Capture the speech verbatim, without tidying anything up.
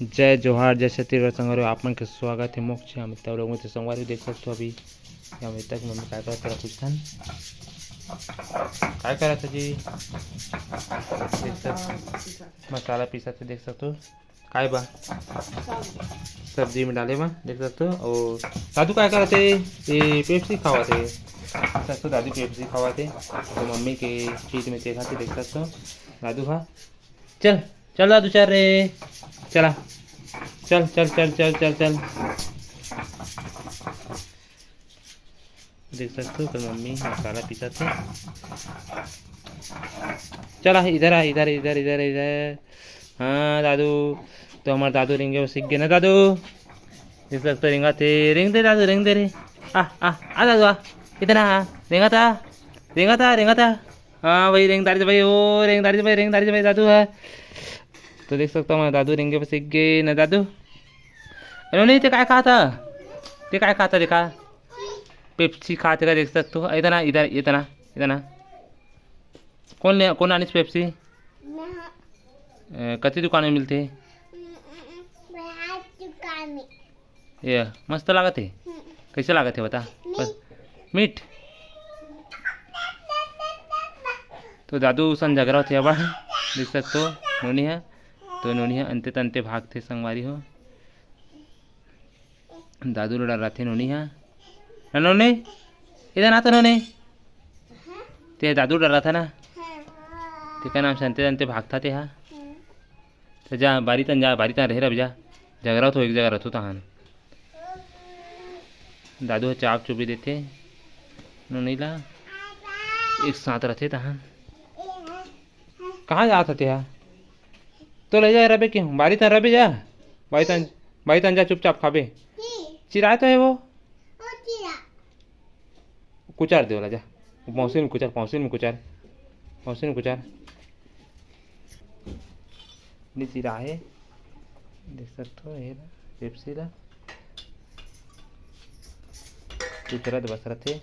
जय जोहार, जय छत्तीसगढ़ संगवारी हो, आप मन के स्वागत हे मोर channel में। त लोग में तो संगवारी हो देख सकथो अभी अमित तक मम्मी काय करत हे पूछथन। काय करत हे जी? देख सक-, मसाला पीसत हे, देख सकथो। काय बा? सब्जी में डाले बा, देख सकथो। अउ दादू काय करत हे? ये पेप्सी खावत हे। देख सकथो दादू पेप्सी खावत हे। तो मम्मी के चीज में देखत हे, देख सकथो दादू हा। चल, चल दादू, चल रे, चला, चल, चल, चल, चल, चल, चल। देख सकथो, ओकर मम्मी मसाला पीसत हे। चला, इधर आ, इधर, इधर, इधर, इधर। हाँ दादू, तो हमर दादू रेंगे बर सीख गे ना दादू। देख सकथो, रेंगत हे, रेंग दे दादू, रेंग दे रे। आ, आ, आ दादू, आ, इतना आ, रेंगत आ, रेंगत आ, रेंगत आ। हाँ भाई, रेंगदारी से भाई, ओ रेंगदारी से भाई, रेंगदारी से भाई दादू हे। तो देख सकथो, हमर दादू रेंगे बर सीख गे ना दादू। अरे नहीं, ते काय खात हे? ते काय खात हे, देखा? पेप्सी खात हे का, देख सकथो। इतना, इधर, इतना, इतना। कोन ले, कोन आनिस पेप्सी? ए, कति दुकान में मिलथे? ये मस्त लागत हे। कइसे लागत हे बता? बस मीठ। तो दादू सन झगरा होथे अब, देख सकथो नोनी हे। तो नोनी हे अंते तंते भागथे संगवारी हो। दादू ल डराथे नोनी हे। ना नोनी, इधर आ तो नोनी। ते दादू डराथे ना। तेकर नाम से अंते तंते भागथा ते हा। तो जा, बारी तन जा, बारी तन रहे रह जा। झगरा तो एक जगह रथो तहान। दादू ह चाप चुपी देथे। नोनी ला एक साथ रथे तहान। कहाँ जात हते हा? तो ले जा रबे के, बारी तन रबे जा। बारी तन, बारी तन जा, चुपचाप खाबे। चिराय तो हे वो। कुचार दे वाला जा। मौसी में कुचार, मौसी में कुचार, मौसी में कुचार। नी चिराहे। देख सकथो, ये ला, पेप्सी ला। चितरत बसरत हे।